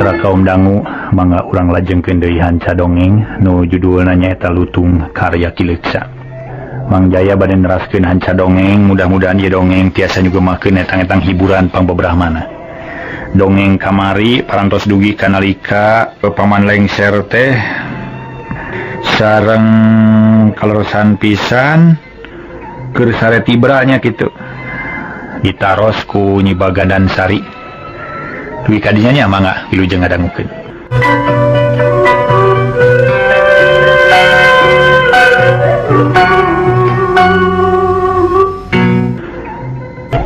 Mitra kaum dangu mangga urang lajengkeun deui hanca dongeng nu judulna nyaeta Lutung karya Ki Leuksa. Mang Jaya bade neraskeun hanca dongeng, mudah-mudahan ieu dongeng tiasa nyugemakeun etang-etang hiburan pangbeberahmana. Dongeng kamari parantos dugi kanalika Paman Lengser teh sareng kaleresan pisan keur sare tibranya kitu. Ditaros ku Nyi Bagadan Sari. Dugi kadinya nya mangga wilujeng ngadangukeun.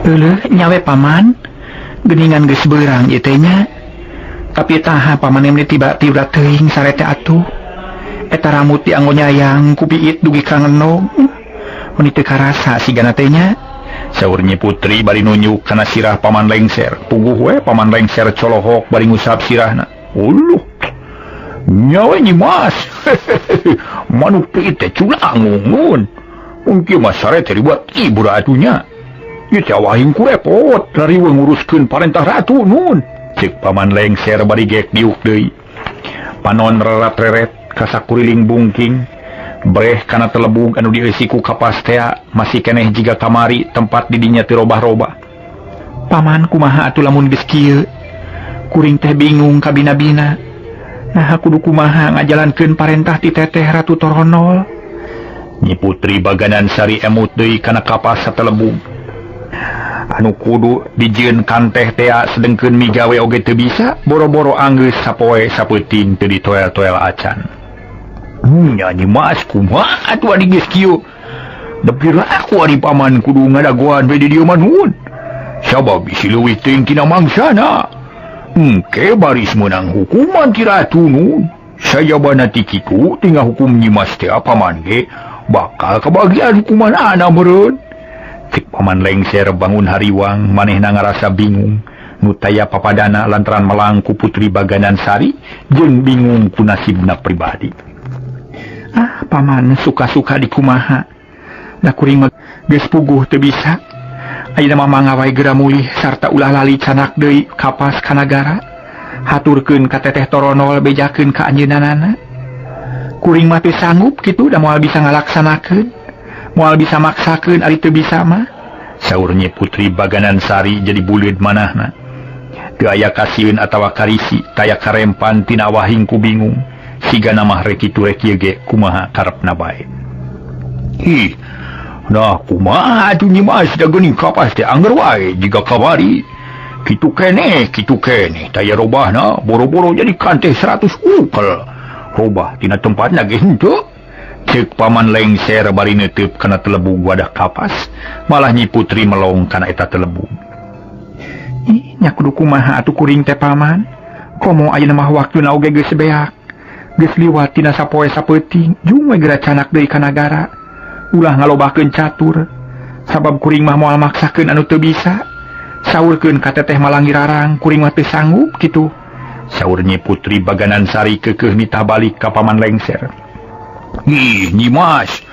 Euleuh nyawe paman, geuningan geus beurang ieu teh nya. Tapi taha paman meni tiba-tiba teuing sare teh atuh. Eta rambut dianggo nyayang ku biit dugi ka ngenog. Meni teu karasa sigana teh nya. Saur Nyi Putri bari nunjuk kana sirah Paman Lengser. Puguh we Paman Lengser colohok bari ngusap sirahna. Uluh. Nyawe Nyi Mas. Manuk piit teh culangung mun. Mungkin mah sare teh dibuat ibu ratunya. Ieu teh awahing ku repot rariweuh nguruskeun parentah ratu nun. Ceuk Paman Lengser bari gek diuk deui. Panon rerat-reret kasakuriling bungking. Breh kana telebug anu dieusi ku kapas tea masih keneh jiga kamari tempat didinya teu robah-robah. Paman kumaha atuh lamun geus kieu? Kuring teh bingung kabina-bina. Naha kudu kumaha ngajalankeun parentah ti teteh Ratu Toronol. Nyi Putri Baganan Sari emut deui kana kapas satelebug. Anu kudu dijieun kanteh tea sedengkeun migawe oge teu bisa, boro-boro anggeus sapoe sapeuting teu ditoel-toel acan. Nya Nyi Mas kumaha atuh ari geus kieu? Nepi aku ari paman kudu ngadagoan we di dieu mah nuhun. Sabab bisi leuwih teuing tina mangsana. Engke baris meunang hukuman ti ratu nun. Sajabana ti kitu tinggal hukum Nyi Mas teh paman ge bakal kabagian hukuman ana meureun. Cek Paman Lengser bangun hariwang manehna ngarasa bingung nu taya papadana lantaran melang ku Putri Baganan Sari jeung bingung ku nasibna pribadi. Ah paman suka-suka dikumaha. Da kuring mah geus puguh teu bisa. Ayeuna mah mangga wae geura mulih sarta ulah lali canak deui kapas ka nagara. Haturkeun ka Teteh Toronol bejakeun ka anjeunna. Kuring mah teu sanggup kitu da moal bisa ngalaksanakeun. Moal bisa maksakeun ari teu bisa mah. Saur Nyi Putri Baganan Sari jadi buleud manahna. Teu aya kasieun atawa karisi, taya karempan tina wahing ku bingung. Sigana mah rek kitu rek ieu ge kumaha karepna bae. Ih, nah kumaha atuh Nyi Mas da geuning kapas teh angger wae jiga kamari. Kitu keneh, kitu keneh, taya robahna boro-boro jadi kanteh 100 ukel. Robah tina tempatna ge henteu. Ceuk Paman Lengser bari neuteup kana telebug wadah kapas, malah Nyi Putri melong kana eta telebug. Ih, nya kudu kumaha atuh kuring teh paman? Komo ayeuna mah waktuna oge geus beak. Geus liwat tina sapoe sapeuting, jung we geura canak deui ka nagara. Ulah ngalobakeun catur. Sabab kuring mah moal maksakeun anu teu bisa. Saurkeun ka teteh Malangirarang, kuring mah teu sanggup kitu. Saur Nyi Putri Baganan Sari keukeuh nitah balik ka Paman Lengser. Ih, Nyi Mas,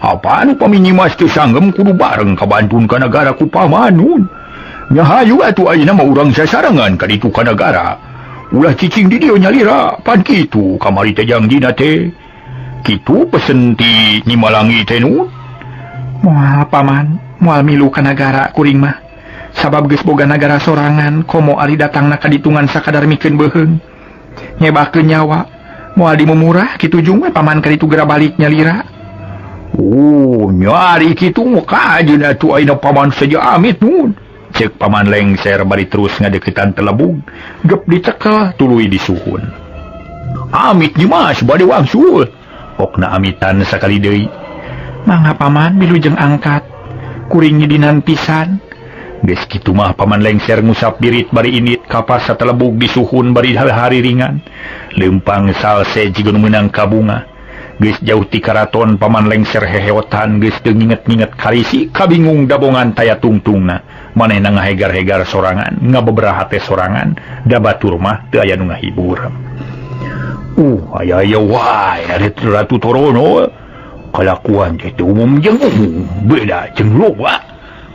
apaan upami Nyi Mas teu sanggem kudu bareng kabantun ka nagara ku paman nun. Nya hayu atuh ayeuna mah urang sasarengan ka ditu ka nagara. Ulah cicing di dieu nyalira, pan kitu kamari teh jangjina teh. Kitu pesen ti Nyi Malangi teh nun. Moal paman, moal milu ka nagara kuring mah. Sabab geus boga nagara sorangan, komo ari datangna ka ditungan sakadar mikeun beuheung. Nyebakeun nyawa, moal dimumurah kitu jung we paman ka ditu geura balik nyalira. Oh, nyari kitu mah kajeun atuh ayeuna paman saja amit nun. Ceuk Paman Lengser bari terus ngadeukeutan telebug, gep dicekel tuluy disuhun. Amit Nyi Mas bade wangsul. Okna amitan sakali deui. Mangga paman wilujeng angkat. Kuring nyidinan pisan. Geus kitu mah Paman Lengser ngusap birit bari indit kapas satelebug disuhun bari hari ringan. Leumpang salse jiga nu meunang kabunga. Geus jauh ti karaton Paman Lengser heheotan geus teu nginget-nginget karisi kabingung dabongan taya tungtungna. Manehna ngahegar-hegar sorangan, ngabeberaha teh sorangan, da batur mah teu aya nu ngahibur. Aya-aya wae ari Ratu Torono. Kalakuan teh teu umum jeung umum, beda jeung loba.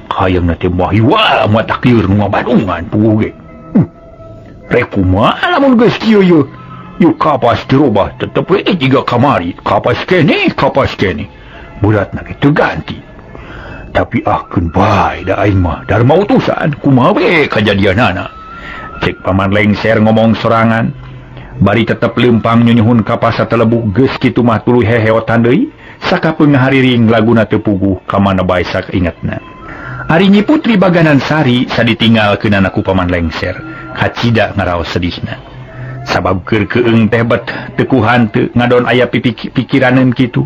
Hayangna teh mahiwa mah takdir nu ngabadungan puguh ge. Rek kumaha lamun geus kieu yeuh? Yuk kapas dirubah tetep we jiga kamari, kapas keneh, kapas keneh. Beratna ge teu ganti. Tapi ah keun bae da aing mah darma utusan kumaha we kajadianana. Cek Paman Lengser ngomong sorangan. Bari tetep leumpang nyunyuhun kapas satelebug geus kitu mah tuluy heheotan deui sakapeung ngahariring laguna teu puguh ka mana bae saingetna. Ari Nyi Putri Baganan Sari saditinggalkeunana ku Paman Lengser kacida ngaraos sedihna. Sabab keur keung teh bet teu ku hanteu ngadon aya pikiraneun kitu.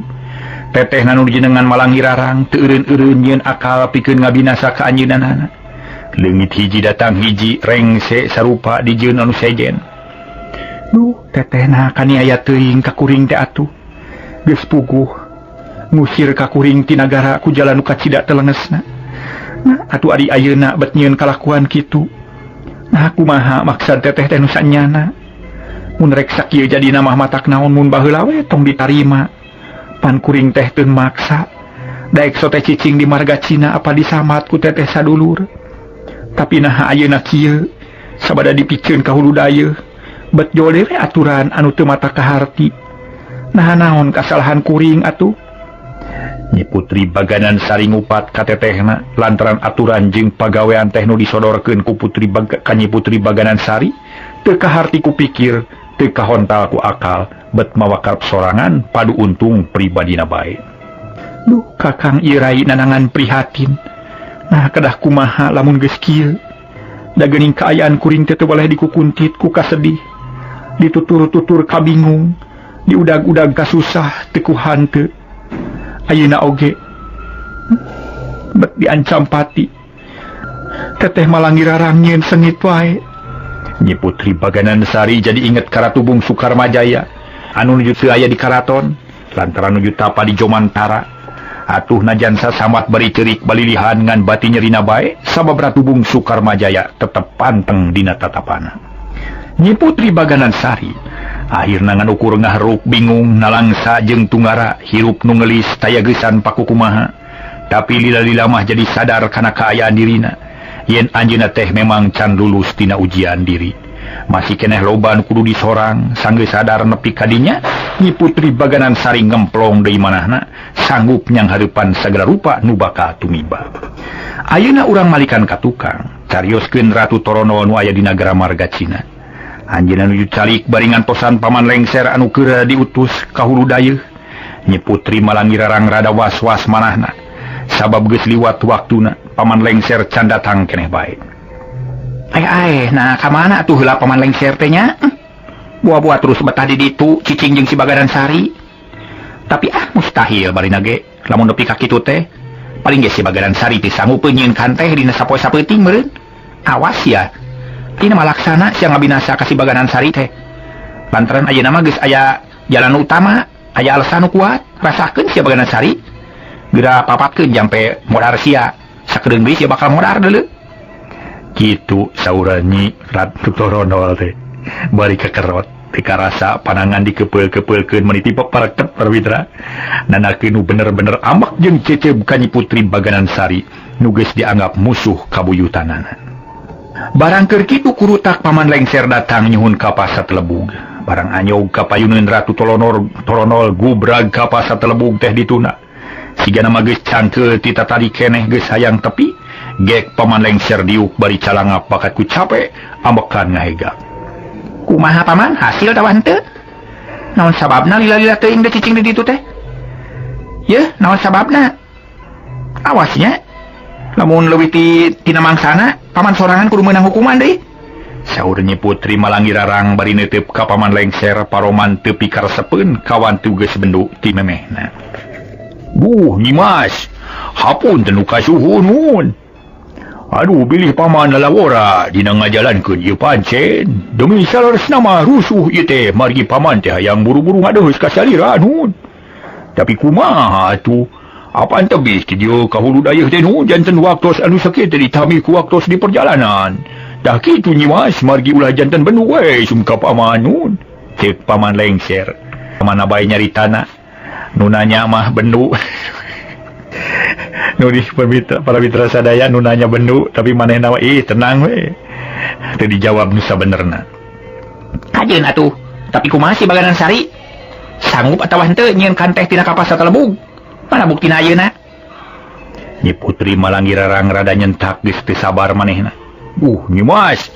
Teteh nu jenengan malangirarang teu eureun-eureun nyieun akal pikeun ngabinasa ka anjeunna. Leungit hiji datang hiji rengse sarupa dijieun anu sejen. Duh, teteh nah kaniaya teuing ka kuring teh atuh. Geus puguh ngusir ka kuring ti nagara ku jalan nu kacida telengesna. Nah, atuh ari ayeuna bet nyieun kalakuan kitu. Nah, kumaha maksad teteh teh nu sanyana? Mun rek sakieu jadina mah matak naon mun baheula we tong ditarima. Pan kuring teh teu maksa. Daek sote cicing di marga Cina apa disamat ku teteh sadulur. Tapi naha ayeuna kieu sabada dipikeun ka hulu dayeuh. Bet jole we aturan anu teu mata kaharti. Nah naon kasalahan kuring atuh? Nyi Putri Baganan Sari ngupat ka tetehna lantaran aturan jeung pagawean teh nu disodorkeun ku Putri ka Nyi Putri Baganan Sari teu kaharti ku pikir, teu kahontal ku akal, bet mawa karep sorangan padu untung pribadina bae. Duh, Kakang Irai nanangan prihatin. Nah kedah kumaha lamun geus kieu? Da geuning kaayaan kuring teh teu boleh dikukuntit ku kasedih. Ditutur-tutur kabingung, diudag-udag kasusah teu ku hanteu. Ayeuna oge bet diancam pati. Teteh malangirarang nyieun sengit wae. Nyi Putri Baganan Sari jadi inget ka Ratu Bungsu Karmajaya anu nuju teu aya di karaton lantaran nuju tapa di Jomantara. Atuh najan sasamat bari ceurik balilihan ngan bati nyerina bae sabab Ratu Bungsu Karmajaya tetep panteng dina tatapana. Nyi Putri Baganan Sari akhirna ngan ukur ngaharuk bingung nalangsa jeung tunggara hirup nu ngelis taya geusan pakukumaha. Tapi lila-lila mah jadi sadar kana kaayaan dirina yen anjeunna teh memang can lulus tina ujian diri. Masih keneh loba nu kudu disorang sanggeus sadar nepi ka dinya Nyi Putri Baganan Sari ngemplong deui manahna sanggup nyanghareupan sagala rupa nu bakal tumiba. Ayeuna urang malikan ka tukang carioskeun Ratu Torono nu aya di nagara marga Cina. Anjeunna nuju calik bari ngantosan Paman Lengser anu keur diutus ka hulu dayeuh. Nyi Putri malangirarang rada was-was manahna sabab geus liwat waktuna Paman Lengser can datang keneh bae. Ai nah ka mana atuh heula Paman Lengser teh nya? Buah-buah terus betah di ditu cicing jeung si Baganan Sari. Tapi ah mustahil barina ge lamun nepi ka kitu teh. Paling ge si Baganan Sari teh sanggup nyieun kanteh dina sapoe sapeuting meureun. Awas ya. Ini mah laksana sia ngabinasa ka si Baganan Sari teh. Lantaran ayeuna mah geus aya jalan utama, aya alasan nu kuat, rasakeun sia Baganan Sari. Geura papatkeun jampe modar sia. Sakedeung deui sia bakal modar deuleu. Kitu saur Nyi Ratu Toronol teh. Bari kekerot teu karasa panangan dikepeul-kepeulkeun meuni tipe parekep Parwitra. Nanakeun nu bener-bener ambek jeung ceceb ka Nyi Putri Baganan Sari nu geus dianggap musuh kabuyutanana. Barang keur kitu kurutak Paman Lengser datang nyuhun kapas satelebug. Barang anyog ka payuneun Ratu Toronol gubrag kapas satelebug teh dituna. Sigana mah geus cangkeul ti tatadi keneh geus hayang tepi, gek Paman Lengser diuk bari calangap bakat ku cape ambekan ngahegak. Kumaha Paman hasil tawa henteu? Naon sababna lila-lila teuing teh cicing di ditu teh? Yeuh, naon sababna? Awasnya lamun leuwih ti tina mangsana paman sorangan kudu meunang hukuman deui. Saur Nyi Putri malangirarang bari neuteup ka Paman Lengser paroman teu pikaresepeun kawan geus bendu ti memehna. Duh Nyi Mas, hapunten nu kasuhun mun. Aduh bilih paman lalawora dina ngajalankeun ieu pancen. Demi saleresna mah rusuh ieu teh margi paman teh hayang buru-buru ngadeheus ka salira nun. Tapi kumaha atuh? Apaan tebih ti dieu ka hulu dayeuh teh nu janten waktos anu sakieu teh ditami ku waktos di perjalanan. Dah kitu Nyi Mas margi ulah janten bendu we sumka paman nun. Ceuk Paman Lengser. Mana bae nyaritana nu nanya mah bendu. Nu di para mitra sadaya nu nanya bendu tapi manehna mah ih tenang we. Teu dijawab nu sabenerna. Kajeun atuh. Tapi kumaha si Baganan Sari? Sanggup atawa henteu nyieun kanteh tina kapas satelebug? Mana buktina ayeuna? Nyi Putri Malangirarang rada nyentak geus teu sabar manehna. Nyi Mas,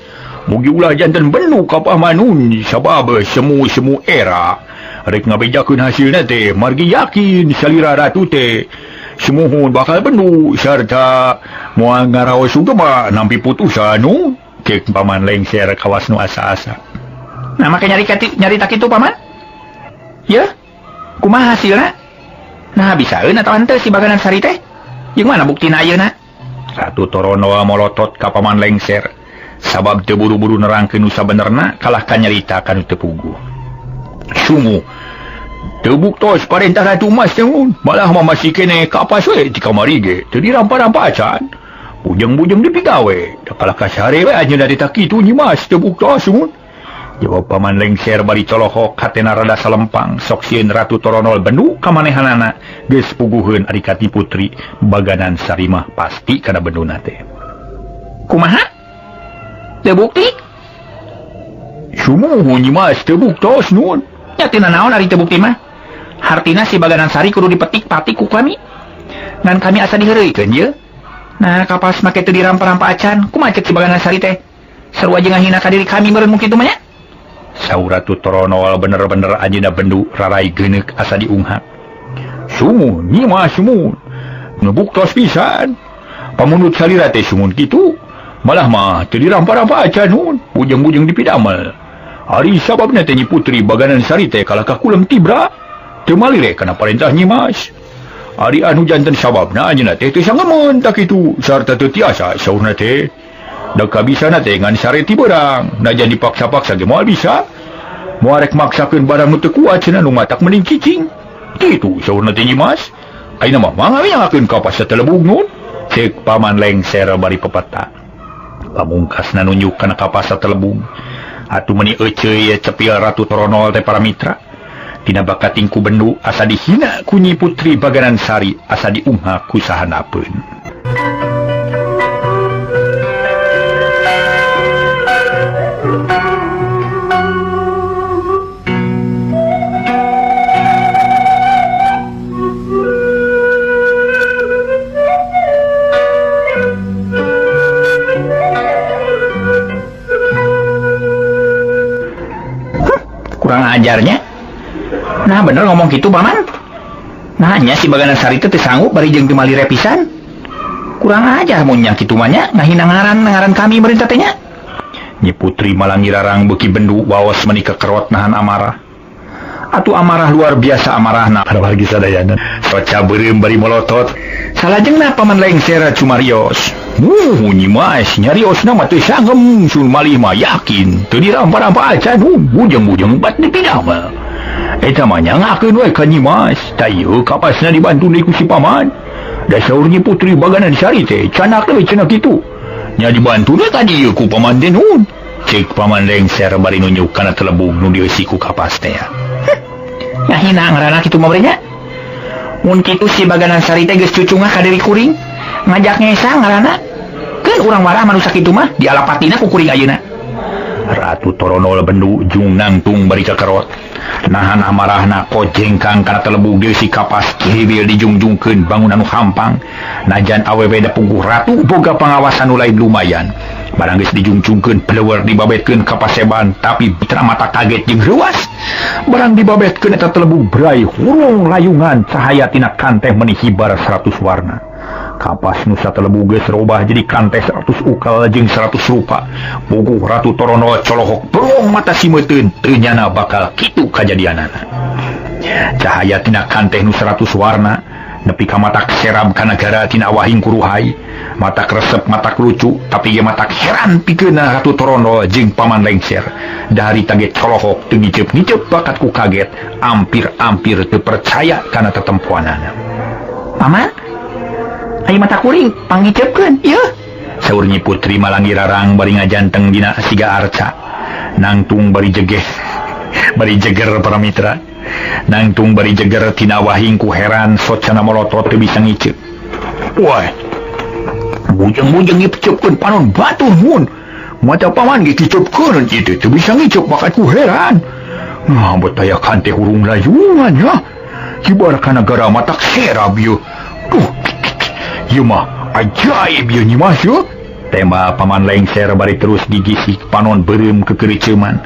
mugi ulah janten bendu ka pamanun sabab semu-semu era. Rek ngabejakeun hasilna teh margi yakin salira ratu teh sumuhun bakal bendu sarta moal ngaraos sugema nampi putusan nu cek paman lengser kawas nu asa-asa. Nah make nyarita kitu paman? Yeuh, kumaha hasilna? Nah bisaeun atawa henteu si Baganan Sari teh? Jeung mana buktina ayeuna? Ratu Torono molotot ka paman lengser sabab teu buru-buru nerangkeun nu sabenerna kalah ka nyarita ka nu teu puguh. Sungguh teu buktos parentah Ratu Mas teh malah mah masih keneh kapas we di kamari ge teu dirampa-rampa acan. Bujeng-bujeng dipigawe da kalah ka sare we anjeunna teh kitu Nyi Mas teu buktos mun. Jawab paman lengser bari colohok hatena rada salempang sok sieun Ratu Toronol bendu ka manehanana geus puguheun ari ka Nyi Putri Baganan Sari mah pasti kana benduna teh. Kumaha? Teu bukti? Sumuhun Nyi Mas teu buktos nun. Nya tina naon ari teu bukti mah? Hartina si Baganan Sari kudu dipetik-patik ku kami. Ngan kami asa diheureuykeun ieu. Nah kapas make teu dirampa-rampa acan, kumaha cek si Baganan Sari teh? Sarua jeung ngahina ka diri kami meureun mungkin kitu mah nya. Saur Ratu Toronol bener-bener anjeunna bendu rarai geuneuk asa diunghak. Sumuhun Nyi Mas sumuhun. Nu buktos pisan. Pamundut salira teh sumuhun kitu. Malah mah teu dirampa-rampa acan nun, bujeng-bujeng dipidamel. Ari sababna teh Nyi Putri Baganan Sari teh kalah ka kulem tibra. Teu malire kana parentah Nyi Mas. Ari anu janten sababna anjeunna teh teu sangemeun tak kitu sarta teu tiasa saurna teh. Da kabisana teh ngan sare ti beurang, najan dipaksa-paksa ge moal bisa. Moal rek maksakeun barang nu teu kuat cenah nu matak mending cicing. Kitu saurna teh Nyi Mas. Ayeuna mah mangga we nyangakeun kapas satelebug nun. Ceuk paman lengser bari pepeta. Pamungkasna nunjuk kana kapas satelebug. Atuh meuni euceuy cepil Ratu Toronol teh para mitra. Tina bakating ku bendu asa dihina ku Nyi Putri Baganan Sari asa diunghak ku sahanapeun. Kurang ajarnya. Nah bener ngomong gitu paman. Nah nya si Baganan Sari teh teu sanggup bari jeung teu malire pisan. Kurang ajar mun nya kitu mah nya ngahina ngaran kami merintah teh nya. Nyi Putri Malangirarang beuki bendu waos meuni kekerot nahan amarah. Atuh amarah luar biasa amarahna para wargi sadayana. Soca beureum bari molotot. Salajengna paman lengser cumarios. Nyi Mas nyariosna mah teu sangem sun malih mah yakin teu dirampa-rampa acan bujeng-bujeng bat dipidamel. Eta mah nyangakeun we ka Nyi Mas. Ta ieu kapasna dibantu deui ku si paman. Da saur Nyi Putri Baganan Sari teh canak deui cenah kitu. Nya dibantu deui ka dieu ku paman teh nun. Ceuk paman lengser bari nunjuk kana telebug nu dieusi ku kapas teh. Ngahina ngaranna kitu mah nya. Mun kitu si Baganan Sari teh geus cucungah ka diri kuring. Ngajak ngesa ngaranna. Keun urang warah manusa kitu mah dialapatina ku kuring ayeuna. Ratu Toronol bendu jung nangtung bari kakerot. Nahan amarahna kojengkang kana telebug dieusi kapas kihibil dijungjungkeun bangunan nu hampang. Najan awewe da puguh ratu boga pangawasan nu lain lumayan. Barang geus dijungjungkeun peleueur dibabetkeun ka paseban tapi mitra mata kaget jeung reuas. Barang dibabetkeun eta telebug brai hurung layungan cahaya tina kanteh meuni hibar 100 warna. Kapas nu satelebug geus robah jadi kanteh 100 ukal jeung 100 rupa. Puguh Ratu Toronol colohok berong mata simeuteun teu nyana bakal kitu kajadianana. Cahaya tina kanteh nu 100 warna nepi ka matak serab ka nagara tina wahing kuruhai. Matak resep matak lucu tapi ge matak heran pikeunna Ratu Toronol jeung paman lengser. Dari tage colohok teu ngiceup-ngiceup bakat ku kaget ampir-ampir teu percaya kana tetempoanana. Paman, ayo mata kuring pangicepkeun ieu. Saur Nyi Putri Malangirarang bari ngajanteng dina siga arca. Nangtung bari jegeh bari jeger para mitra. Nangtung bari jeger tina wahing ku heran socana molotot teu bisa ngiceup. Wah, bujeng-bujeng ngicepkeun panon batur mun. Mata paman ge kicupkeun kitu teu bisa ngiceup bakat ku heran. Nah, bet aya kanteh hurung layungan ya. Kibar ka nagara matak serab ieu. Duh, ieu mah ajaib ieu Nyi Mas yeuh. Tema paman lengser bari terus digisik panon beureum kekericeuman.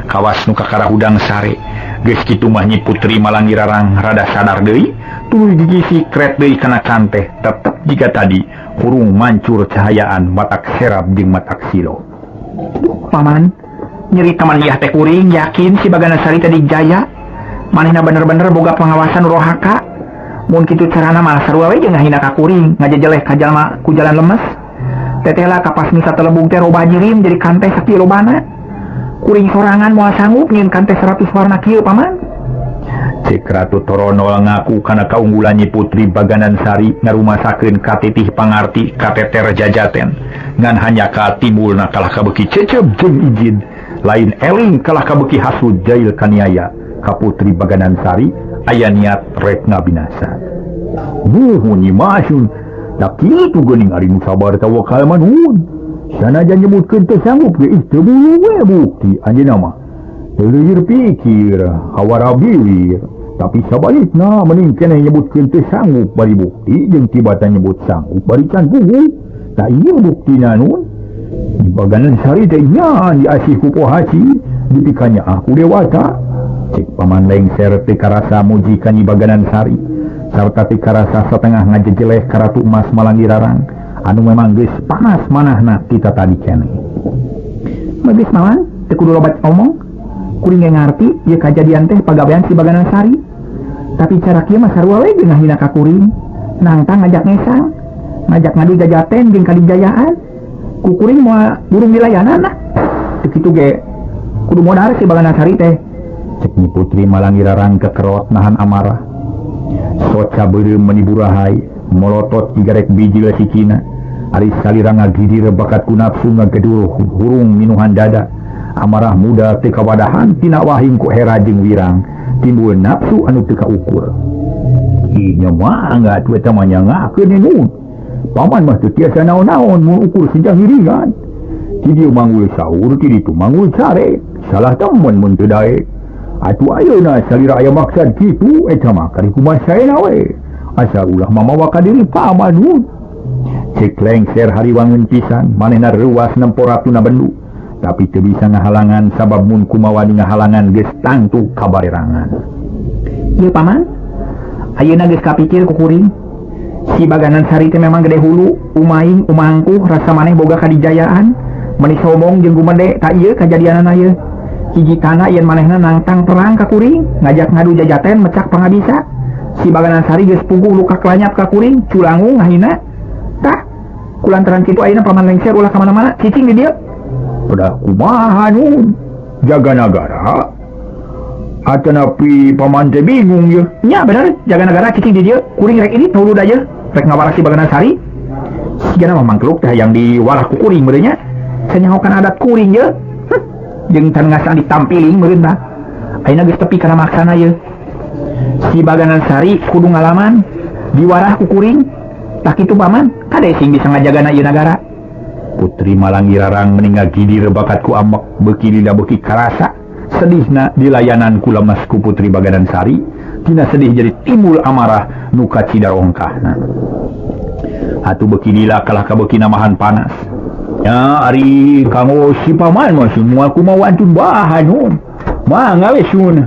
Kawas nu kakara hudang sare. Geus kitu mah Nyi Putri Malangirarang rada sadar deui, tuluy digisik kret deui kana kanteh tetep jiga tadi hurung mancur cahayaan matak serab jeung matak silo. Duh, paman, nyeri taman iah teh kuring yakin si Bagana Sari tadi jaya. Manehna bener-bener boga pengawasan rohaka. Mun kitu carana mah sarua we jeung ngahina ka kuring, ngajejeleh ka jalma ku jalan lemes. Teteh lah kapas nu satelebung teh robah jirim jadi kanteh sakieu lobana. Kuring sorangan moal sanggup nyieun kanteh 100 warna kieu paman. Cek Ratu Toronol ngaku kana kaunggulan Nyi Putri Baganan Sari ngarumasakeun katitih pangarti kateter jajaten. Ngan hanya ka timbulna kalah kabeuki cecep jeung ijid, lain eling kalah kabeuki hasud jail kaniaya ka Putri Baganan Sari aya niat rek ngabinasa. Nuhun Nyi Mas da kitu geuning ari nu sabar tawakal mah nuhun. Sanajan nyebutkeun teu sanggup ge ih teu bulu we bukti anjeunna mah. Teu leuwir pikir, hawara biwir. Tapi sabalikna mending keneh nyebutkeun teu sanggup bari bukti jeung tibatan nyebut sanggup bari can puguh. Tah ieu buktina nun. Di Baganan Sari teh nyaan diasih ku Pohaci, dipikanyaah ku Dewata. Cek paman lengser teu karasa muji ka Nyi Baganan Sari sarta teu karasa satengah ngajejeleh ka Ratu Emas Malangirarang anu memang geus panas manahna ti tatadi keneh. Geus malan teu kudu loba omong. Kuring ge ngarti ieu kajadian teh pagawean si Baganan Sari. Tapi cara kieu mah sarua we jeung ngahina ka kuring. Nangtang ngajak ngesang, ngajak ngadu jajaten jeung kadijayaan. Ku kuring moal burung dilayanan lah. Teu kitu ge kudu modar si Baganan Sari teh. Cek Nyi Putri Malangirarang kekerot nahan amarah. Soca beureum meuni burahay, molotot jiga rek bijil sikina. Ari salira ngagidir bakat ku nafsu ngageduh hurung minuhan dada. Amarah muda teu kawadahan tina wahing ku hera jeung wirang. Timbul nafsu anu teu kaukur. Ih nya mangga atuh eta mah nyangakeun nun. Paman mah teu tiasa naon-naon mun ukur sejang hiringan. Ti dieu manggul saur, ti ditu manggul sare. Salah temen mun teu daek. Atuh ayeuna salira aya maksad kitu eta mah kari kumaha saena we. Asal ulah mamawa ka diri paman nun. Cek lengser hariwangun pisan, manehna reuas nempo ratuna bendu. Tapi teu bisa ngahalangan sabab mun kumawani ngahalangan geus tangtu kabarerangan. Ieu paman, ayeuna geus kapikir ku kuring. Si Baganan Sari teh memang gede hulu, umaing umangkuh rasa maneh boga kadijayaan, meuni sombong jeung gumede ta ieu kajadianana ieu. Hiji tana yen manehna nangtang terang ka kuring, ngajak ngadu jajaten mecak pangabisa. Si Baganan Sari geus puguh luka kelanyap ka kuring, culangung ngahina. Tah, kulantaran kitu ayeuna paman lengser ulah ka mana-mana, cicing di dieu. Udah kumaha nun, jaga nagara. Atanapi paman teh bingung ye. Nya bener, jaga nagara cicing di dieu, kuring rek ini hulu da ye, rek ngawaras si Baganan Sari. Sigana mah mangkluk teh hayang diwarah ku kuring meureun nya. Sanyahokan adat kuring ye. Jeung can ngasang ditampiling meureun tah. Ayeuna geus tepi kana maksana ye. Si Baganan Sari kudu ngalaman diwarah ku kuring. Tah kitu paman, kade sing bisa ngajagana ieu nagara. Putri Malangirarang meninggal gidir bakat ku amek beuki lila beuki karasa sedihna dilayanan ku lemes ku Putri Baganan Sari. Tina sedih jadi timbul amarah nu kacida rongkahna. Atuh beuki lila kalah ka beuki namahan panas. Ya ari kanggo si paman mah semua kumaha wantun bahan nun. Mangga we sun.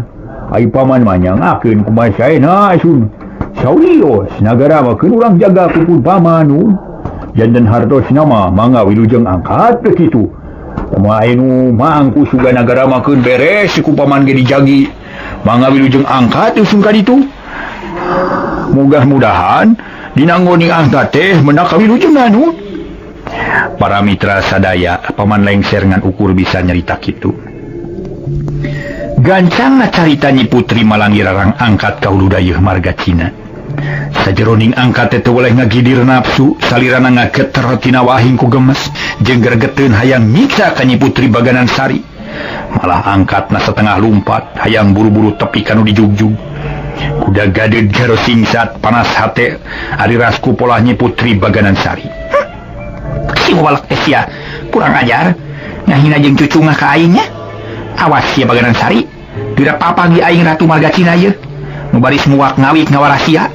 Ari paman mah nyangakeun kumaha saena sun. Sawios nagara mah keun urang jaga ku pun paman nun. Janten hartosna mah mangga wilujeng angkat teh kitu. Kumaha anu mangku suga nagara mah keun beres ku paman ge dijagi. Mangga wilujeng angkat usung ka ditu. Mudah-mudahan dinanggoning angkat teh menak kawilujengan nun. Para mitra sadaya paman lengser ngan ukur bisa nyarita kitu. Gancangna carita Nyi Putri Malangirarang angkat ka hulu dayeuh marga Cina. Sajeroning angkat teh teu weleh ngagidir nafsu, salirana ngageter tina wahing ku gemes jeung gregeteun hayang nyiksa ka Nyi Putri Baganan Sari. Malah angkatna setengah lumpat, hayang buru-buru tepi kanu dijugjug. Kuda gadeud garo singsat panas hate ari rasku polah Nyi Putri Baganan Sari. Si walak teh sia, kurang ajar. Ngahina jeung cucungah ka aing nya. Awas sia Baganan Sari. Geura papanggih aing Ratu Marga Cina ieu. Nu baris muak ngawik ngawara sia.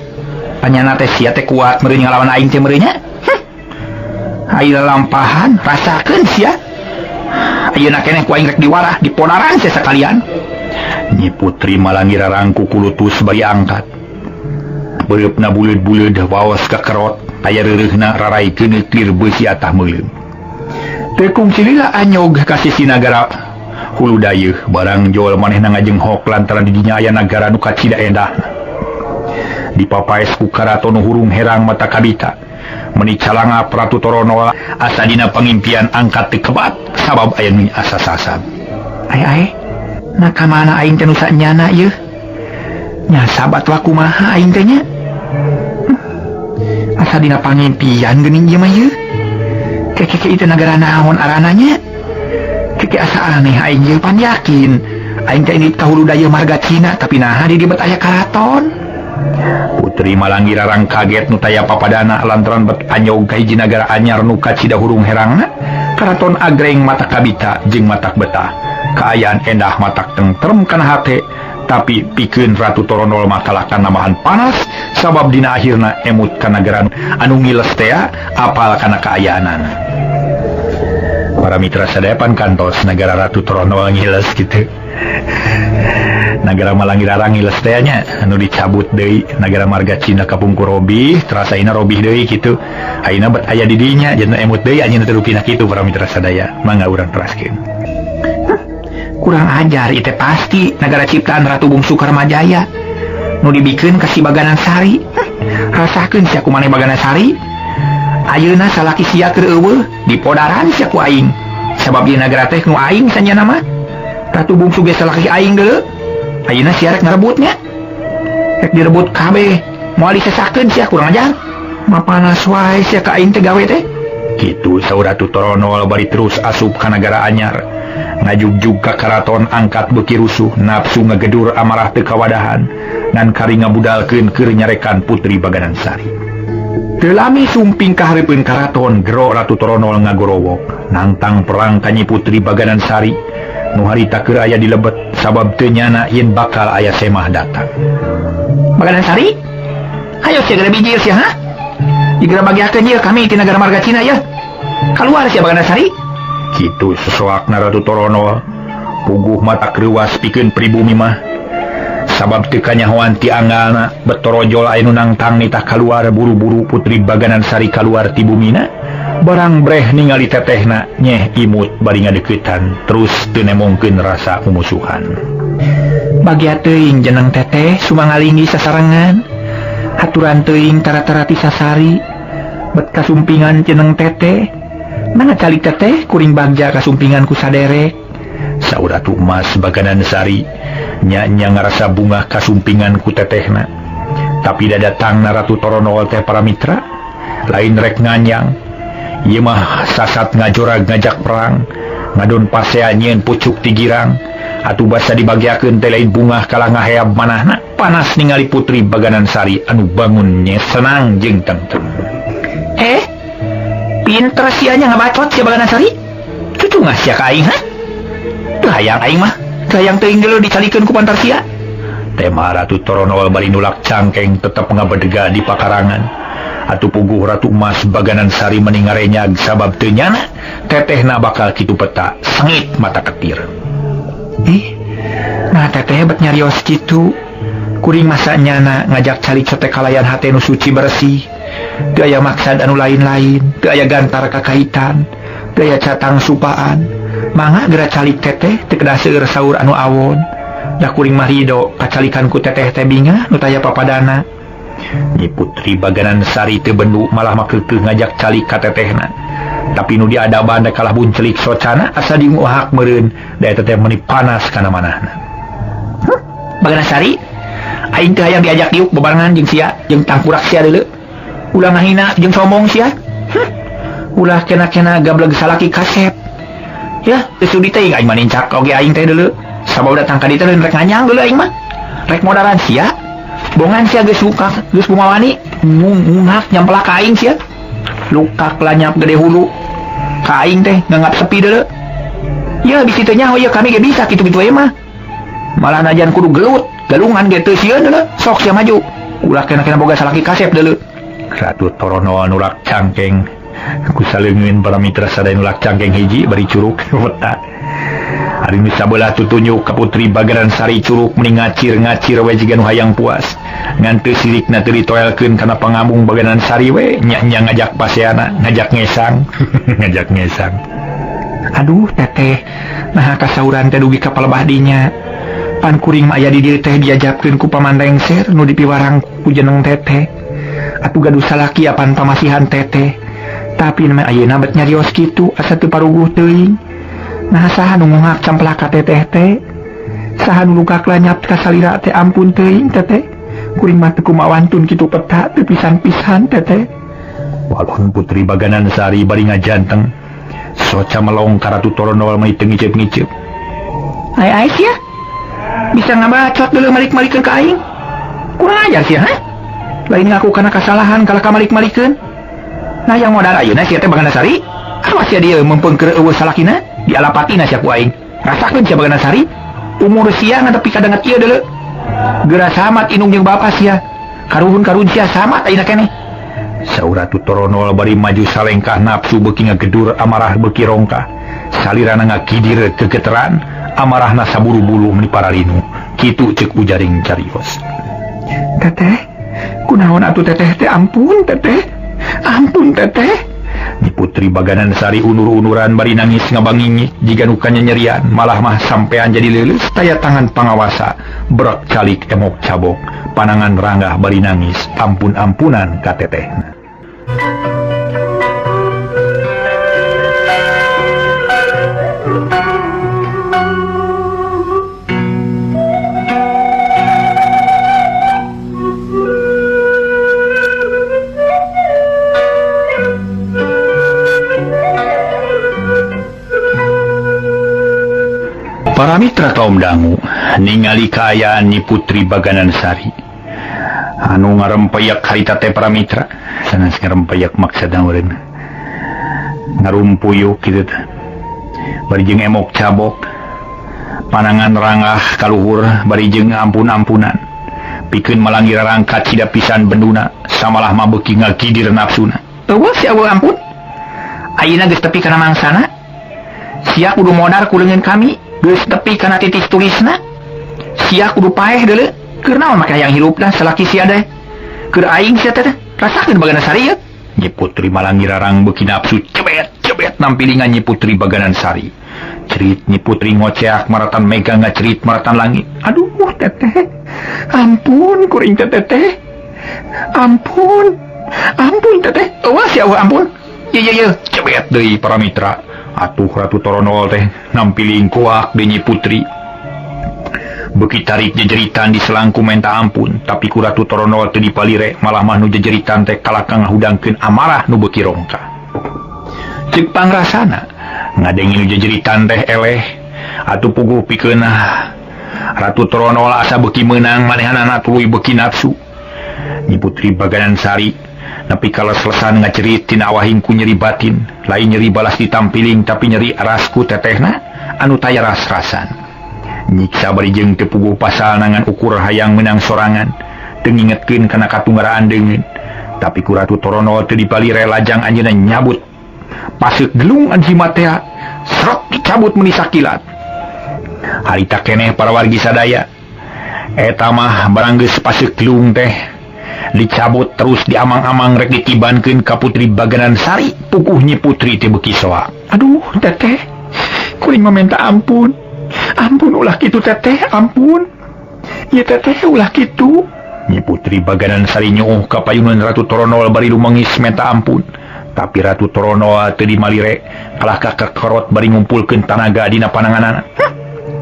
Panyana teh sia teh kuat meureun ngalawan aing teh meureun nya. Ayeuna lampahan rasakeun sia. Ayeuna keneh ku aing rek diwarah dipodaran sia sakalian. Nyi Putri Malangi Rarang kukulutus bari angkat. Beureupna buleud-buleud waos kakerot aya reureuhna rarai keuneuk lir beusi atah meuleum. Teu kungsi lila anyog ka sisi nagara Hulu Dayeuh barang jol manehna ngajenghok lantaran di dinya aya nagara nu kacida endahna. Dipapaes ku karaton nu hurung herang mata kabita. Meuni calangap Ratu Toronol asa dina pangimpian angkat teu kebat sabab aya nu asa sasab. Ae ae, nah ka mana aing teh nu sanyana ieu? Nyasab atawa kumaha aing teh nya? Asa dina pangimpian geuning ieu mah ieu. Keke itu nagara naon arana nya? Keke asa aneh aing ieu pan yakin aing teh indit ka Hulu Dayeuh Marga Cina tapi naha di dieu bet aya karaton. Putri Malangi Rarang kaget nu taya papadana lantaran bet anyog ka hiji nagara anyar nu kacida hurung herangna karaton agreng matak kabita jeung matak betah. Kaayaan endah matak tentrem kana hate tapi pikeun Ratu Toronol mah kalahkan nambahan panas sabab dina akhirna emut ka nagara anu ngiles tea apal kana kaayaanana. Para mitra sadaya pan kantos nagara Ratu Toronol ngiles kitu. Nagara Malangi Rarang ngiles tea nya anu dicabut deui nagara Marga Cina kapungkur robih terasaina robih deui kitu. Ayeuna bet aya di dinya janten emut deui anjeunna teh rupina kitu para mitra sadaya. Mangga urang teraskeun. Kurang ajar ieu teh pasti nagara ciptaan Ratu Bungsu Karmajaya nu dibikeun ka si Baganan Sari. Rasakeun sia ku maneh Baganan Sari. Ayeuna salaki sia keur eueuh dipodaran sia ku aing. Sabab ieu nagara teh nu aing sanyana mah. Ratu Bungsu ge salaki aing deuleu. Ayeuna sia rek ngarebutnya. Rek direbut kabeh. Moal disesakeun sia kurang ajar. Mapanas wae sia ka aing teh gawe teh. Kitu saur Ratu Toronol bari terus asup ka nagara anyar. Ngajugjug ka karaton angkat beuki rusuh, nafsu ngagedur amarah teu kawadahan ngan kari ngabudalkeun keur nyarekan Putri Baganan Sari. Teu lami sumping ka hareupeun karaton gero Ratu Toronol ngagorowok nangtang perang ka Nyi Putri Baganan Sari nu harita keur aya di lebet sabab teu nyana yen bakal aya semah datang. Baganan Sari, hayo sia geura bijil sia ha? Geura bagiakeun ieu kami ti nagara Marga Cina ieu. Kaluar sia Baganan Sari. Kitu sesoakna Ratu Toronol puguh matak reuas pikeun pribumi mah. Sabab teu kanyahoan ti anggalna betorojol aya nu nangtang nitah kaluar buru-buru Putri Baganan Sari kaluar ti bumina barang breh ningali tetehna nyeh imut bari ngadeuketan terus teu nemongkeun rasa mumusuhan. Bagia teuing jeneng teteh sumangalinggi sasarengan haturan teuing tara-tara ti sasari bet kasumpingan jeneng teteh mangga calik teteh kuring bagja kasumpingan ku saderek. Saur Ratu Emas Baganan Sari nya-nya ngarasa bungah kasumpingan ku tetehna. Tapi dadatangna Ratu Toronol teh para mitra lain rek nganyang. Ieu mah sasat ngajorag ngajak perang ngadon pasea nyieun pucuk ti girang. Atuh basa dibagiakeun teh lain bungah kalah ngaheab manahna panas ningali Putri Baganan Sari anu bangun nye senang jeung tentrem. Pinter sia nya ngabacot sia Baganan Sari. Cucungah sia ka aing ha? Teu hayang aing mah. Teu hayang teuing deuleu dicalikeun ku pantar sia. Tema Ratu Toronol bari nulak cangkeng tetep ngabedega di pakarangan. Atuh puguh Ratu Emas Baganan Sari meni ngarenyag sabab teu nyana tetehna bakal kitu peta sengit mata ketir. Nah teteh bet nyarios kitu. Kuring masa nyana ngajak calik teh kalayan hate nu suci bersih. Teu aya maksad anu lain-lain, teu aya gantar kakaitan, teu aya catang supaan. Mangga geura calik teteh teu kedah seueur saur anu awon. Da kuring mah rido kacalikan ku teteh teh bingah nu taya papadana. Nyi Putri Baganan Sari teu bendu malah mah keukeuh ngajak calik ka tetehna. Tapi nu diadaban da kalah buncelik socana asa dimuhak meureun da eta teh meuni panas kana manahna. Baganan Sari, aing teu hayang diajak diuk bebarengan jeung sia jeung tangkurak sia deuleu. Ulah ngahina jeung sombong sia. Ulah kena-kena gableg salaki kasep. Ya, teu sudi teh aing mah nincak oge aing teh deuleu. Sabab datang ka dieu teh lain rek nganyang deuleu aing mah. Rek modaran sia. Bongan sia geus suka, geus bumawani, ngunghak nyampelak ka aing sia. Lukak lanyap gede hulu. Ka aing teh nganggap sepi deuleu. Ya bisi teu nyaho ieu kami ge bisa kitu-kitu we mah. Malah najan kudu gelut, galungan ge teu sieun deuleu. Sok sia maju. Ulah kena-kena boga salaki kasep deuleu. Ratu Toronol nulak cangkeng. Ku saleungeun para mitra sadaya nulak cangkeng hiji bari curug peta. Ari nu sabelah tutunjuk ka Putri Baganan Sari curug meni ngacir-ngacir we jiga nu hayang puas. Ngan teu sirikna teu ditoelkeun kana pangambung Baganan Sari we nya-nya ngajak paseana, ngajak ngesang, ngajak ngesang. Aduh teteh, naha kasauran teh dugi ka palebah dinya. Pan kuring mah aya di dieu teh diajabkeun ku paman lengser nu dipiwarang ku jeneng teteh. Atuh gaduh salaki apan pamasihan teteh. Tapi mah ayeuna bet nyarios kitu asa teu paruguh teuing. Nah saha nu ngongak camplak ka teteh teh? Saha nu lukak lanyap ka salira teh ampun teuing teteh. Kuring mah teu kumawantun kitu peta teu pisan-pisan teteh. Walon Putri Baganan Sari bari ngajanteng. Soca melong ka Ratu Toronol meni teu ngiceup-ngiceup. Ai ai sia. Bisa ngabacot deuleu malik-malikeun ka aing. Kurang ajar sia, ha? Lain ngaku kana kasalahan kalah ka malik-malikeun. Nah yang modal ayeuna sia teh Baganan Sari. Awas sia dieu meungpeung keur eueuh salakina, dialapatina sia ku aing. Rasakeun sia Baganan Sari. Umur sia ngan tepi kadanget ieu deuleu. Geura samat indung jeung bapa sia. Karuhun-karuhun sia samat ayeuna keneh. Saur Ratu Toronol bari maju salengkah nafsu beuki ngagedur amarah beuki rongkah. Salirana ngakidir kegeteran, amarahna saburu-bulu meni paralinu. Kitu ceuk ujaring carios. Teteh, kunaon atuh teteh teh ampun teteh. Ampun teteh. Nyi Putri Baganan Sari unur-unuran bari nangis ngabangingi jiga nu kanyanyerian malah mah sampean jadi leuleus taya tangan pangawasa brek calik emok cabok panangan ranggah bari nangis ampun-ampunan ka tetehna. Para mitra kaum dangu ningali kaayaan Nyi Putri Baganan Sari anu ngarempeyak harita teh para mitra sanes ngarempeyak maksudna meureun ngarumpuyuk kitu teh bari jeung emok cabok panangan rangah kaluhur bari jeung ampun-ampunan pikeun malanggir rangkat cida pisan benduna samalah mah beuki ngagidir nafsuna. Eueuh sia eueuh ampun ayeuna geus tepi kana mangsana sia kudu modar ku leungeun kami. Geus tepi kana titis tulisna sia kudu paeh deuleu keur naon make hayang hirupna salaki sia teh keur aing sia teh rasakeun Baganan Sari ieu. Nyi Putri Malangirarang beuki nafsu cebet-cebet nampilingan Nyi Putri Baganan Sari. Cerit Nyi Putri ngoceak maratan mega ngacerit maratan langit. Aduh teteh ampun kuring teh teteh ampun ampun teteh eueuh sia eueuh ampun ye ye ye cebet deui para mitra. Atuh Ratu Toronol teh nampiling kuak deui Nyi Putri. Beuki tarik jejeritan di selangku menta ampun, tapi ku Ratu Toronol teu dipalire malah mah nu jejeritan teh kalaka ngahudangkeun amarah nu beuki rongkah. Ceuk pangrasana ngadenge nu jejeritan teh eleh atuh puguh pikeun Ratu Toronol asa beuki meunang manehanana tuluy beuki nafsu. Nyi Putri Baganan Sari nepi ka les-lesan ngacerit tina awahing ku nyeri batin, lain nyeri balas ditampiling tapi nyeri rasku tetehna anu taya ras-rasan. Nyiksa bari jeung teu puguh pasal ngan ukur hayang meunang sorangan, teu ngingetkeun kana katunggaraan deungeun. Tapi ku Ratu Toronol teu dipalire lajang anjeunna nyabut paseuk gelung anji matea, srot dicabut meuni sakilat. Harita keneh para wargi sadaya, eta mah barang geus paseuk gelung teh dicabut terus diamang-amang rek ditibankeun ka Putri Baganan Sari, puguh Nyi Putri teh beuki soa. Aduh teteh, kuring mah minta ampun. Ampun ulah kitu teteh, ampun. Ieu teteh ulah kitu. Nyi Putri Baganan Sari nyuuh ka payunan Ratu Toronol bari lumengis menta ampun. Tapi Ratu Toronol teu dimalire, kalah ka kekerot bari ngumpulkeun tanaga dina pananganana.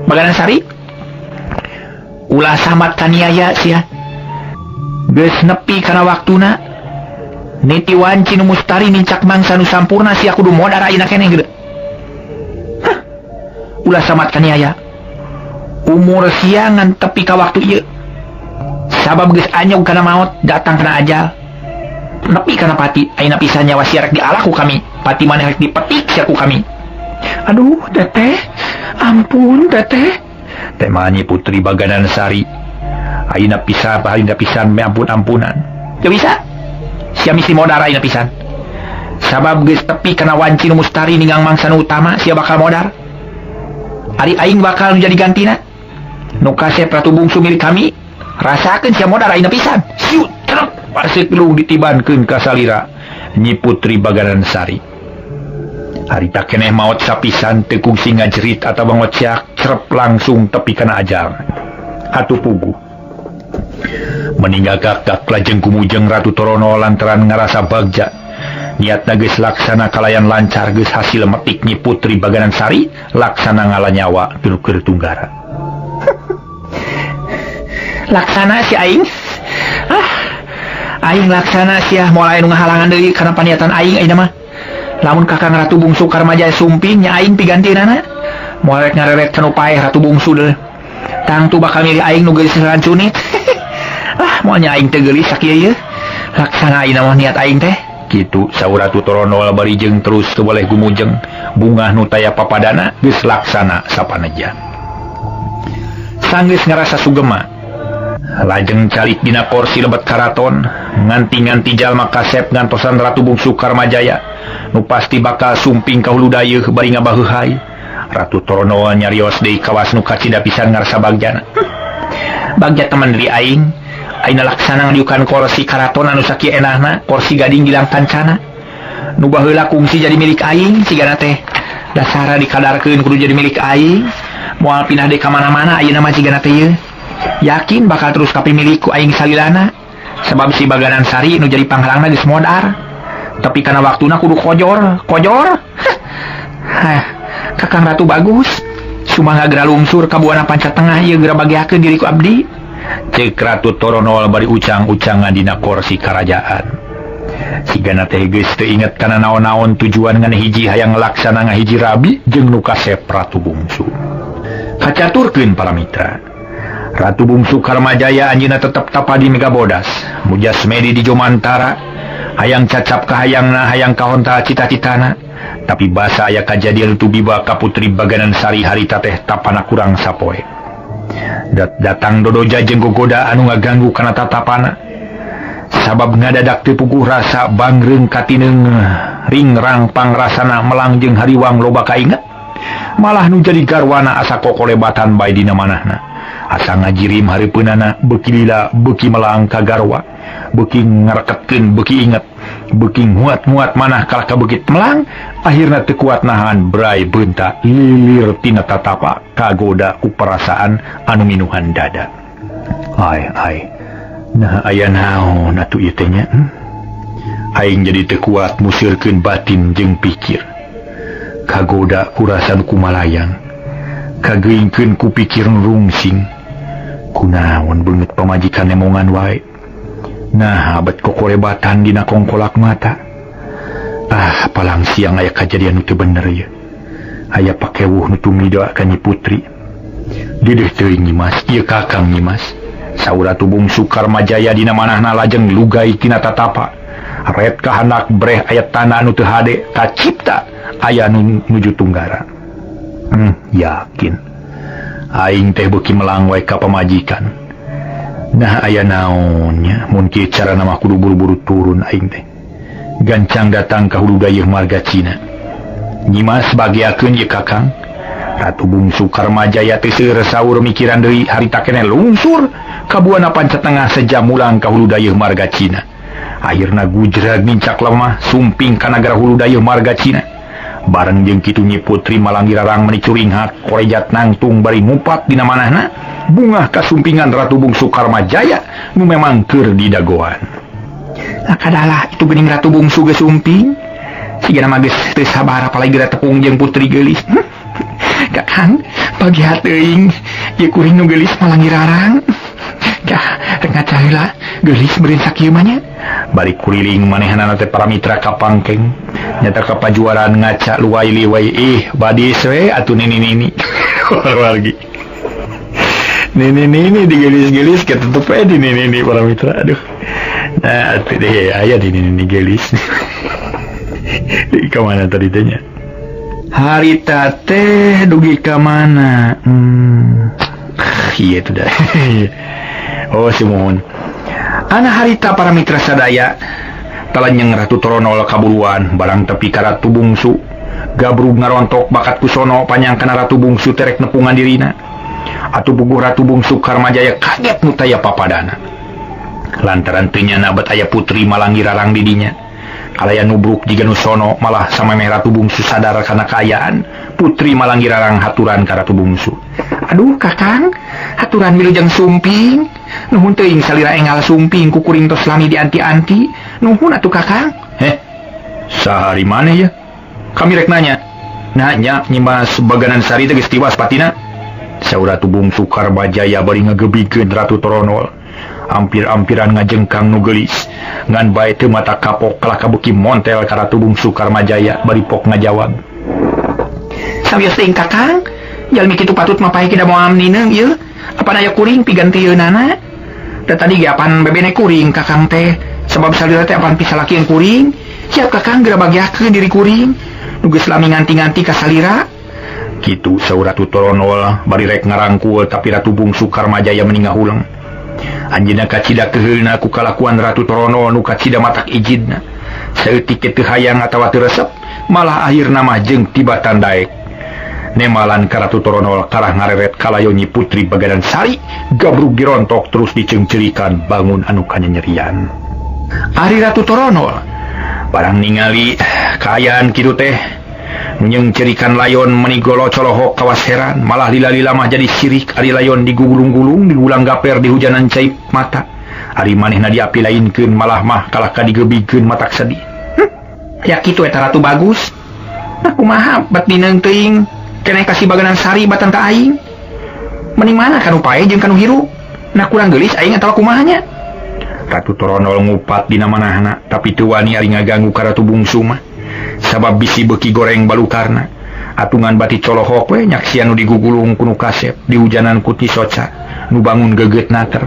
Baganan Sari, ulah samat kaniaya sia. Geus nepi kana waktuna. Niti wanci nu mustari nincak mangsa nu sampurna sia kudu modar ayeuna keneh gede. Ulah samat kaniaya. Umur sia ngan tepi ka waktu ieu. Sabab geus anyog kana maot, datang kana ajal. Nepi kana pati, ayeuna pisan nyawa sia rek dialak ku kami. Pati maneh rek dipetik sia ku kami. Aduh teteh, Ampun teteh. Tema Nyi Putri Baganan Sari. Ayeuna pisan palinda pisan me ampun-ampunan. Teu bisa. Sia misi modar ayeuna pisan. Sabab geus tepi kana wanci nu mustari ninggang mangsa nu utama sia bakal modar. Ari aing bakal nu jadi gantina. Nu kasep Ratu Bungsu milik kami. Rasakeun sia modar ayeuna pisan. Siut trep pasik lu ditibankeun ka salira Nyi Putri Baganan Sari. Harita keneh maot sapisan teu kungsi ngajerit atawa ngociak cerep langsung tepi kana ajal. Atuh puguh. Meninggal gagak lajeng kumujeng Ratu Torono lantaran ngarasa bagja. Niatna geus laksana kalayan lancar geus hasil metik Nyi Putri Baganan Sari laksana ngalanyawa teu keur tunggara. Laksana si aing. Ah, aing laksana sia moal aya nu ngahalangan deui kana paniatan aing ayeuna mah. Lamun Kakang Ratu Bungsu Karmaja sumping nya aing pigantinana. Moal rek ngareret kanu paeh Ratu Bungsu deui. Tangtu bakal milih aing nu geus rancunit. Ah, moal nya aing teu geulis sakieu ieu. Laksana ayeuna mah niat aing teh. Kitu saur Ratu Torono bari jeung terus teu boleh gumujeng bungah nu taya papadana geus laksana sapaneja. Sanggeus ngarasa sugema. Lajeng calik dina korsi lebet karaton nganti-nganti jalma kasep ngantosan Ratu Bungsu Karmajaya nu pasti bakal sumping ka hulu dayeuh bari ngabaheuhai. Ratu Torono nyarios deui kawas nu kacida pisan ngarasa bagjana. Bagja teman diri aing. Ayeuna laksana ngadiukan korsi karaton anu sakieu enahna, korsi gading gilang kancana. Nu baheula kungsi jadi milik aing sigana teh. Dasara dikadarkeun kudu jadi milik aing. Moal pindah deui ka mana-mana ayeuna mah sigana teh ieu. Yakin bakal terus kapimilik ku aing salilana. Sebab si Baganan Sari nu jadi panghalangna geus modar. Tapi kana waktuna kudu kojor, kojor. Hah, Kakang Ratu bagus. Sumangga geura lungsur ka Buana Panca Tengah ieu geura bagiakeun diri ku abdi. Ceuk Ratu Torono bari ucang-ucangan dina korsi karajaan. Sigana teh geus teu inget kana naon-naon tujuan ngan hiji hayang laksana ngahiji rabi jeung nu kasep Ratu Bungsu. Kacaturkeun para mitra. Ratu Bungsu Karmajaya anjeunna tetep tapa di Megabodas, mujasmedi di Jomantara, hayang cacap kahayangna hayang kahontal cita-citana, tapi basa aya kajadian tubiba ka Putri Baganan Sari harita teh tapana kurang sapoe. Datang dodoja jeung gogoda anu ngaganggu kana tatapana. Sabab ngadadak teu puguh rasa bangreung katineung ringrang pangrasana melang jeung hariwang loba kainget. Malah nu jadi garwana asa kokolebatan bae dina manahna. Asa ngajirim hareupeunana beuki lila beuki melang ka garwa, beuki ngareketkeun beuki inget, beuki nguat-nguat manah kalah ka beuki melang, akhirna teu kuat nahan brai beunta lilir tina tatapa kagoda ku perasaan anu minuhan dada. Ai ai, nah aya naon atuh ieu teh nya? Aing jadi teu kuat musirkeun batin jeung pikir. Kagoda ku rasa nu kumalayang, kageingkeun ku pikir nu rungsing. Kunaon beungeut pamajikan nemongan wae. Nah, abet kokorebatan dina kongkolak mata. Ah, palang siang aya kajadian nu teu bener ieu. Aya pakewuh nu tumida ka Nyi Putri. Deudeuh teuing Nyi Mas, ieu Kakang Nyi Mas. Saur Ratu Bungsu Karmajaya dina manahna lajeng lugai tina tatapa. Ret kahanak breh aya tanah nu teu hade kacipta aya nu nuju tunggara. Yakin. Aing teh beuki melang wae ka pamajikan. Nah aya naonnya mun kieu carana mah kudu buru-buru turun aing teh. Gancang datang ka hulu dayeuh marga Cina. Nyi Mas bagiakeun ieu Kakang. Ratu Bungsu Karmajaya teh seueur saur mikiran deui harita keneh lungsur ka Buana Panca Tengah sejam mulang ka hulu dayeuh marga Cina. Akhirna gujrag nincak lemah sumping ka nagara hulu dayeuh marga Cina. Bareng jeung kitu Nyi Putri malanggirarang meni curinghak korejat nangtung bari ngupat dina manahna bungah kasumpingan Ratu Bungsu Karmajaya nu memang keur didagoan. Nah kadalah itu geuning Ratu Bungsu geus sumping. Sigana mah geus teu sabar apalagi geura tepung jeung putri geulis. Kakang pagi teuing ieu kuring nu geulis malanggirarang. Gah, rek ngaca heula geulis meureun sakieu mah nya. Bari kuriling manehanana teh para mitra kapangkeng. Nyata kapajuaran ngaca luai liwai ih badis we atuh nini-nini. Wargi. Nini-nini digelis-gelis ketutup we di nini-nini para mitra. Aduh. Nah, atuh deh aya di nini-nini gelis. Di ka mana tadi teh nya? Harita teh dugi ka mana? Iya itu dah. Oh sumuhun. Ana harita para mitra sadaya talanyeng Ratu Toronol kaburuan barang tepi ka Ratu Bungsu. Gabrug ngarontok bakat kusono panyangkana Ratu Bungsu terek nepungan dirina. Atuh puguh Ratu Bungsu Karmajaya kaget nu taya papadana. Lantaran teu nyana bet aya putri Malangi Rarang di dinya. Kalayan nubruk jiga nu sono malah samemeh Ratu Bungsu sadar kana kaayaan Putri Malangi Rarang haturan ka Ratu Bungsu. Aduh Kakang, haturan wilujeng sumping. Nuhun teuing salira enggal sumping ku kuring tos lami dianti-anti. Nuhun atuh Kakang. Heh. Sahari maneh ya? Kami rek nanya. Nanya Nyimas Baganan Sari teh geus tiwas patina. Saur Ratu Bungsu Karmajaya bari ngagebigkeun Ratu Toronol. Ampir-ampiran ngajengkang nu geulis. Ngan bae teu mata kapok kalah kabeuki montel ka Ratu Bungsu Karmajaya bari pok ngajawab. Sawios teuing Kakang, jalmi kitu patut mah paeh kida moal nineung ieu. Apan aya kuring pigantieunana? Da tadi ge apan bebene kuring Kakang teh, sabab salira teh apan pisalakieun kuring. Siap Kakang geura bagiakeun diri kuring. Nu geus lami nganti-nganti ka salira. Kitu saur Ratu Toronol bari rek ngarangkul tapi Ratu Bungsu Karmajaya meni ngahuleng. Anjeunna kacida keheulna ku kalakuan Ratu Toronol nu kacida matak ijidna. Saeutik ge teu hayang atawa teu resep, malah akhirna mah jeung tibatan daek. Nemalan ka Ratu Toronol karah ngareret kalayo Nyi Putri Baganan Sari, gabrug dirontok terus diceungceurikan bangun anu kanyanyerian. Ari Ratu Toronol barang ningali kaayaan kitu teh nyeungceurikan layon meni golo colohok kawas heran, malah lila-lila mah jadi sirik ari layon digugulung-gulung digulang gaper di hujanan cai mata. Ari manehna diapi lainkeun malah mah kalah ka digebigkeun matak sedih. Ya kitu eta Ratu bagus. Nah kumaha bat dineung teuing keneh ka si Baganan Sari batan ka aing. Mending mana kanu pae jeung kanu hirup? Nah kurang geulis aing atawa kumaha nya? Ratu Toronol ngupat dina manahna tapi teu wani ari ngaganggu ka Ratu Bungsu mah. Sabab bisi beuki goreng balukarna. Atungan bati colohok we nyaksian nu digugulung ku nu kasep dihujanan ku ti soca nu bangun geget nater.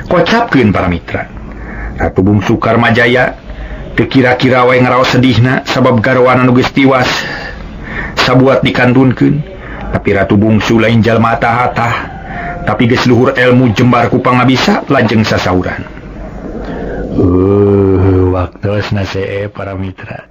Kocapkeun para mitra. Ratu Bungsu Karmajaya teu kira-kira we ngaraos sedihna sabab garwana nu geus tiwas sabuat dikantunkeun. Tapi Ratu Bungsu lain jalma atah-atah, tapi geus luhur ilmu jembar ku pangabisa lajeng sasauran. Waktosna see para mitra.